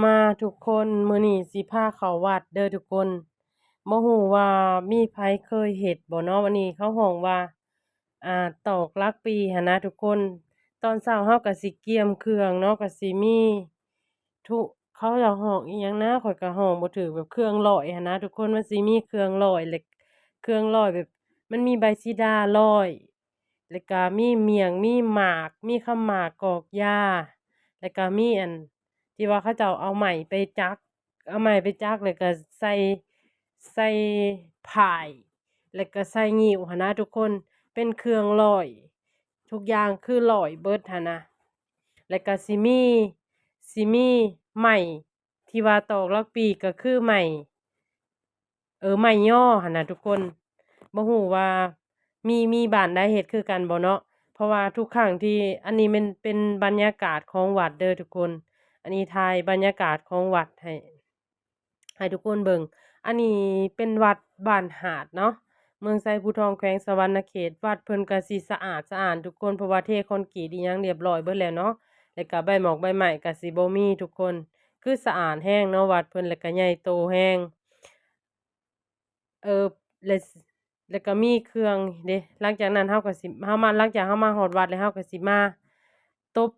ມາທຸກຄົນ, ມື້ນີ້ຊິພາເຂົ້າວັດເດີທຸກຄົນ. ບໍ່ຮູ້ວ່າມີໃຜເຄີຍເຮັດບໍ່ເນາະ? ອັນນີ້ເຂົາຮ້ອງວ່າ ອ່າ ຕອກຫຼັກປີຫັ້ນນະທຸກຄົນ. ຕອນເຊົ້າເຮົາກໍຊິກຽມເຄື່ອງເນາະ, ກໍຊິມີທຸ ເຂົາເຈົ້າຮ້ອງອີ່ຫຍັງນະ, ຂ້ອຍກໍຮ້ອງບໍ່ຖືກ, ແບບເຄື່ອງຫຼອຍຫັ້ນນະທຸກຄົນ. ມັນຊິມີເຄື່ອງຫຼອຍ ແລະ ເຄື່ອງຫຼອຍແບບ ມັນມີໃບສີດາຫຼອຍ ແລ້ວກະມີໝ້ຽງ ມີໝາກ ມີຄຳໝາກກອກຢາ ແລ້ວກະມີອັນທີ່ວ່າເຂົາເຈົ້າເອົາໄມ້ໄປຈັກ ເອົາໄມ້ໄປຈັກ ແລ້ວກະໃສ່ ໃສ່ພ້າຍ ແລ້ວກະໃສ່ງິ້ວຫັ້ນນະທຸກຄົນ. ເປັນເຄື່ອງຫຼອຍ ທຸກຢ່າງຄືຫຼອຍເບິດຫັ້ນນະ. ແລ້ວກະຊິມີ ຊິມີໄມ້ ທີ່ວ່າຕອກຫຼັກປີກໍຄືໄມ້ ເອີ ໄມ້ຍໍຫັ້ນນະທຸກຄົນ. ບໍ່ຮູ້ວ່າມີ ມີບ້ານໃດເຮັດຄືກັນບໍ່ເນາະ? ເພາະວ່າທຸກຄັ້ງທີ່ ອັນນີ້ແມ່ນເປັນບັນຍາກາດຂອງວັດເດີທຸກຄົນ. ອັນນີ້ຖ່າຍບັນຍາກາດຂອງວັດໃຫ້ ໃຫ້ທຸກຄົນເບິ່ງ. ອັນນີ້ເປັນວັດບ້ານຫາດເນາະ ເມືອງໄຊພູທອງ ແຂວງສະຫວັນນະເຂດ. ວັດເພິ່ນກໍຊິສະອາດສະອ້ານທຸກຄົນ ເພາະວ່າເທຄອນກຣີດອີ່ຫຍັງລຽບລ້ອຍເບິດແລ້ວເນາະ. ແລ້ວກະໃບໝອກໃບໄມ້ກະຊິບໍ່ມີທຸກຄົນ ຄືສະອາດແຮງເນາະ ວັດເພິ່ນ ແລ້ວກະໃຫຍ່ໂຕແຮງ. ເອີ ແລະ ແລ້ວກະມີເຄື່ອງເດ້. ຫຼັງຈາກນັ້ນເຮົາກະຊິ ເຮົາມາ ຫຼັງຈາກເຮົາມາຮອດວັດແລ້ວ ເຮົາກະຊິມາຕົບ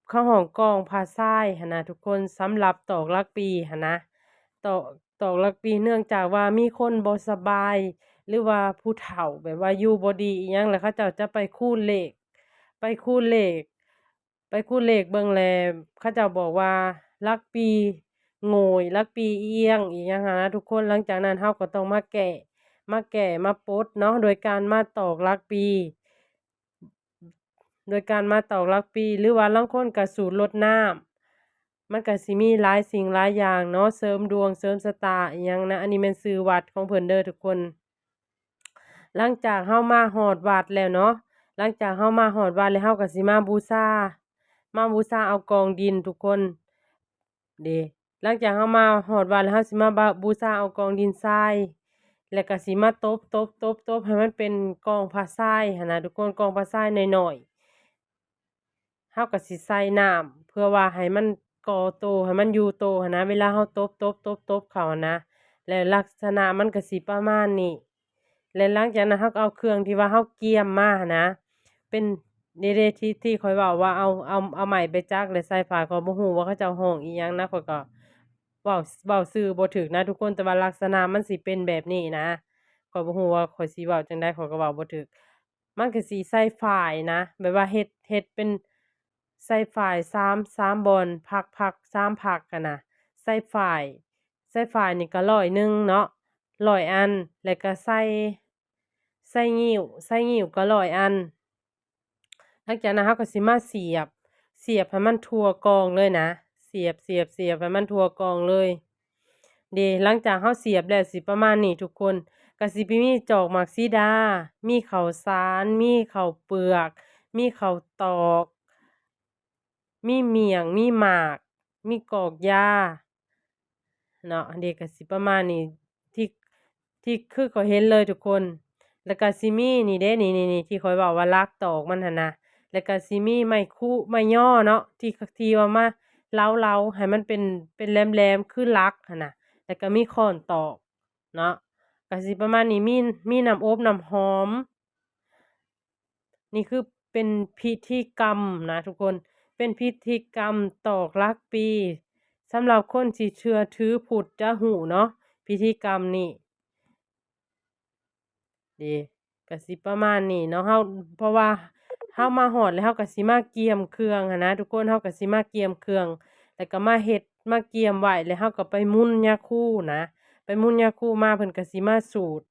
ເຂົາຮ້ອງກອງຜ້າຊາຍຫັ້ນນະທຸກຄົນ ສຳລັບຕອກຫຼັກປີຫັ້ນນະ. ຕອກ ຕອກຫຼັກປີ ເນື່ອງຈາກວ່າມີຄົນບໍ່ສະບາຍ ຫຼືວ່າຜູ້ເຖົ້າແບບວ່າຢູ່ບໍ່ດີອີ່ຫຍັງ ແລ້ວເຂົາເຈົ້າຈະໄປຄູນເລກ ໄປຄູນເລກ ໄປຄູນເລກເບິ່ງແລ້ວ ເຂົາເຈົ້າບອກວ່າຫຼັກປີໂງ່ຍ ຫຼັກປີອຽງອີ່ຫຍັງຫັ້ນນະທຸກຄົນ. ຫຼັງຈາກນັ້ນເຮົາກໍຕ້ອງມາແກ້ ມາແກ້ ມາປົດເນາະ ໂດຍການມາຕອກຫຼັກປີ ໂດຍການມາຕອກຫຼັກປີ ຫຼືວ່າລາງຄົນກໍສູດລົດນ້ຳ. ມັນກໍຊິມີຫຼາຍສິ່ງຫຼາຍຢ່າງເນາະ ເສີມດວງເສີມຊະຕາອີ່ຫຍັງນະ. ອັນນີ້ແມ່ນຊື່ວັດຂອງເພິ່ນເດີທຸກຄົນ. ຫຼັງຈາກເຮົາມາຮອດວັດແລ້ວເນາະ ຫຼັງຈາກເຮົາມາຮອດວັດແລ້ວ ເຮົາກໍຊິມາບູຊາ ມາບູຊາເອົາກອງດິນທຸກຄົນ. ເດ້ ຫຼັງຈາກເຮົາມາຮອດວັດແລ້ວ ເຮົາຊິມາບະ ບູຊາເອົາກອງດິນຊາຍ ແລ້ວກະຊິມາຕົບ ຕົບ ຕົບ ຕົບ ໃຫ້ມັນເປັນກອງຜ້າຊາຍຫັ້ນນະທຸກຄົນ ກອງຜ້າຊາຍນ້ອຍໆ. ເຮົາກະຊິໃສ່ນ້ຳ ເພື່ອວ່າໃຫ້ມັນກໍ່ໂຕ ໃຫ້ມັນຢູ່ໂຕຫັ້ນນະ ເວລາເຮົາຕົບ ຕົບ ຕົບ ຕົບເຂົ້າຫັ້ນນະ ແລ້ວລັກສະນະມັນກະຊິປະມານນີ້. ແລະ ຫຼັງຈາກນັ້ນເຮົາກໍເອົາເຄື່ອງທີ່ວ່າເຮົາກຽມມາຫັ້ນນະ ເປັນ ເດ ເດ ທີ່ ທີ່ຂ້ອຍເວົ້າວ່າເອົາ ເອົາ ເອົາໄມ້ໄປຈັກ ແລະ ໃສ່ຝາດ. ຂ້ອຍບໍ່ຮູ້ວ່າເຂົາເຈົ້າຮ້ອງອີ່ຫຍັງນະ ຂ້ອຍກໍເວົ້າ ເວົ້າຊື່ບໍ່ຖືກນະທຸກຄົນ ແຕ່ວ່າລັກສະນະມັນຊິເປັນແບບນີ້ນະ. ຂ້ອຍບໍ່ຮູ້ວ່າຂ້ອຍຊິເວົ້າຈັ່ງໃດ ຂ້ອຍກໍເວົ້າບໍ່ຖືກ. ມັນກໍຊິໃສ່ຝາຍນະ ແບບວ່າເຮັດ ເຮັດເປັນໃສ່ຝາຍສາມ ສາມບ່ອນ ພັກ ພັກ ສາມພັກຫັ້ນນະ ໃສ່ຝາຍ ໃສ່ຝາຍນີ້ກໍຮ້ອຍໜຶ່ງເນາະ ຮ້ອຍອັນ ແລ້ວກໍໃສ່ ໃສ່ງິ້ວ ໃສ່ງິ້ວກໍຮ້ອຍອັນ. ຫຼັງຈາກນັ້ນເຮົາກໍຊິມາສຽບ ສຽບໃຫ້ມັນທົ່ວກອງເລີຍນະ ສຽບ ສຽບ ສຽບໃຫ້ມັນທົ່ວກອງເລີຍ. ເດ ຫຼັງຈາກເຮົາສຽບແລ້ວຊິປະມານນີ້ທຸກຄົນ ກໍຊິໄປມີຈອກໝາກສີດາ ມີເຂົ້າສານ ມີເຂົ້າເປືອກ ມີເຂົ້າຕອກ ມີໝ້ຽງ ມີໝາກ ມີກອກຢາເນາະ. ເດ ກໍຊິປະມານນີ້ ທີ່ ທີ່ຄືຂ້ອຍເຫັນເລີຍທຸກຄົນ. ແລ້ວກໍຊິມີນີ້ເດ້ ນີ້ ນີ້ ນີ້ ທີ່ຂ້ອຍເວົ້າວ່າຫຼັກຕອກມັນຫັ້ນນະ ແລ້ວກໍຊິມີໄມ້ຄຸ ໄມ້ຍໍເນາະ ທີ່ ທີ່ວ່າມາເລົາໆ ໃຫ້ມັນເປັນ ເປັນແຫຼມໆ ຄືຫຼັກຫັ້ນນະ ແລ້ວກໍມີຄ້ອນຕອກເນາະ. ກໍຊິປະມານນີ້ ມີ ມີນ້ຳອົບນ້ຳຫອມ. ນີ້ຄືເປັນພິທີກຳນະທຸກຄົນ ເປັນພິທີກຳຕອກຫຼັກປີ ສຳລັບຄົນທີ່ເຊື່ອຖືພຸດຈະຮູ້ເນາະ ພິທີກຳນີ້. ເດ ກະຊິປະມານນີ້ເນາະ ເຮົາ ເພາະວ່າເຮົາມາຮອດແລ້ວ ເຮົາກະຊິມາກຽມເຄື່ອງຫັ້ນນະທຸກຄົນ ເຮົາກະຊິມາກຽມເຄື່ອງ ແລ້ວກະມາເຮັດ ມາກຽມໄວ້ ແລ້ວເຮົາກະໄປໝຸນຍາຄູນະ ໄປໝຸນຍາຄູມາ ເພິ່ນກະຊິມາສູດ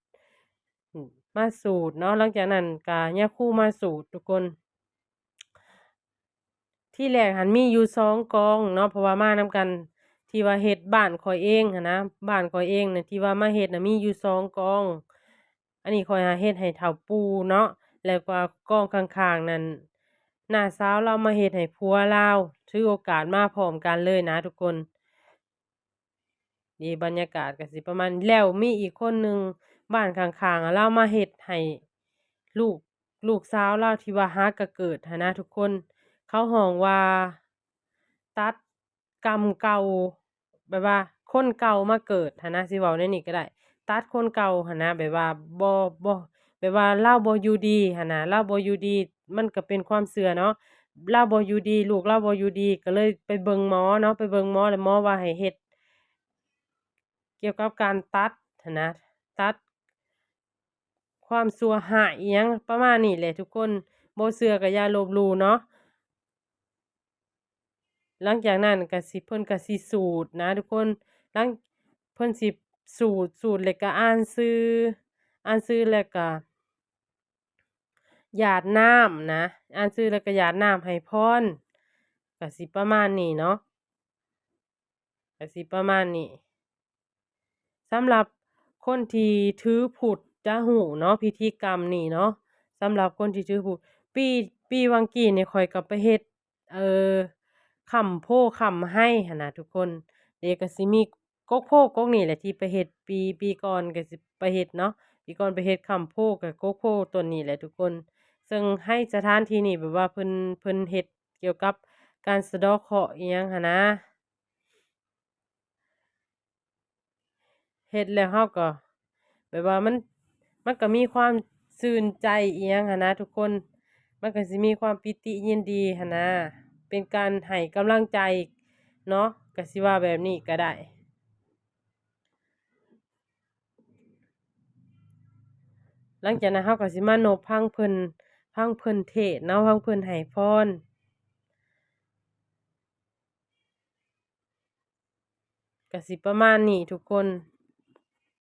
ມາສູດເນາະ ຫຼັງຈາກນັ້ນກະຍາຄູມາສູດທຸກຄົນ. ທີແລກຫັ້ນມີຢູ່ສອງກອງເນາະ ເພາະວ່າມານຳກັນ ທີ່ວ່າເຮັດບ້ານຂ້ອຍເອງຫັ້ນນະ ບ້ານຂ້ອຍເອງນະ ທີ່ວ່າມາເຮັດນະ ມີຢູ່ສອງກອງ. ອັນນີ້ຂ້ອຍຫາເຮັດໃຫ້ເຖົ້າປູ່ເນາະ ແລ້ວກໍກອງຂ້າງໆນັ້ນ ນ້າສາວລາວມາເຮັດໃຫ້ຜົວລາວ ຖືໂອກາດມາພ້ອມກັນເລີຍນະທຸກຄົນ. ນີ້ບັນຍາກາດກໍຊິປະມານນີ້ ແລ້ວມີອີກຄົນໜຶ່ງ ບ້ານຂ້າງໆ ລາວມາເຮັດໃຫ້ລູກ ລູກສາວລາວທີ່ວ່າຫາກະເກີດຫັ້ນນະທຸກຄົນ ເຂົາຮ້ອງວ່າຕັດ ກຳເກົ່າ ແບບວ່າຄົນເກົ່າມາເກີດຫັ້ນນະ ຊິເວົ້າແນວນີ້ກໍໄດ້ ຕັດຄົນເກົ່າຫັ້ນນະ ແບບວ່າບໍ່ ບໍ່ ແບບວ່າລາວບໍ່ຢູ່ດີຫັ້ນນະ ລາວບໍ່ຢູ່ດີ ມັນກໍເປັນຄວາມເຊື່ອເນາະ ລາວບໍ່ຢູ່ດີ ລູກລາວບໍ່ຢູ່ດີ ກໍເລີຍໄປເບິ່ງໝໍເນາະ ໄປເບິ່ງໝໍ ແລ້ວໝໍວ່າໃຫ້ເຮັດ ກ່ຽວກັບການຕັດຫັ້ນນະ ຕັດຄວາມຊົ່ວຮ້າຍອີ່ຫຍັງປະມານນີ້ແຫຼະທຸກຄົນ ບໍ່ເຊື່ອກໍຢ່າລົບຫຼູ່ເນາະ. ຫຼັງຈາກນັ້ນກໍຊິ ເພິ່ນກໍຊິສູດນະທຸກຄົນ ຫຼັງ ເພິ່ນຊິສູດ ສູດແລ້ວກໍອ່ານຊື່ ອ່ານຊື່ແລ້ວກໍ ຢາດນ້ຳນະ ອ່ານຊື່ແລ້ວກໍຢາດນ້ຳໃຫ້ພອນ ກໍຊິປະມານນີ້ເນາະ ກໍຊິປະມານນີ້. ສຳລັບຄົນທີ່ຖືພຸດຈະຮູ້ເນາະ ພິທີກຳນີ້ເນາະ ສຳລັບຄົນທີ່ຖືພຸດ ປີ ປີຫວ່າງກີ້ນີ້ຂ້ອຍກໍໄປເຮັດ ເອີ ຄ້ຳໂພຄ້ຳໄຮຫັ້ນນະທຸກຄົນ ເດ ກໍຊິມີ ກົກໂພກົກນີ້ແຫຼະທີ່ໄປເຮັດ ປີ ປີກ່ອນກໍຊິໄປເຮັດເນາະ ປີກ່ອນໄປເຮັດຄ້ຳໂພກັບກົກໂພຕົ້ນນີ້ແຫຼະທຸກຄົນ ເຊິ່ງໃຫ້ສະຖານທີ່ນີ້ແບບວ່າເພິ່ນ ເພິ່ນເຮັດກ່ຽວກັບການສະເດາະເຄາະອີ່ຫຍັງຫັ້ນນະ ເຮັດແລ້ວເຮົາກໍແບບວ່າມັນ ມັນກໍມີຄວາມຊື່ນໃຈອີ່ຫຍັງຫັ້ນນະທຸກຄົນ ມັນກໍຊິມີຄວາມປີຕິຍິນດີຫັ້ນນະ ເປັນການໃຫ້ກຳລັງໃຈເນາະ ກໍຊິວ່າແບບນີ້ກໍໄດ້. ຫຼັງຈາກນັ້ນເຮົາກໍຊິມານົບຟັງເພິ່ນ ຟັງເພິ່ນເທດເນາະ ຟັງເພິ່ນໃຫ້ພອນ ກໍຊິປະມານນີ້ທຸກຄົນ.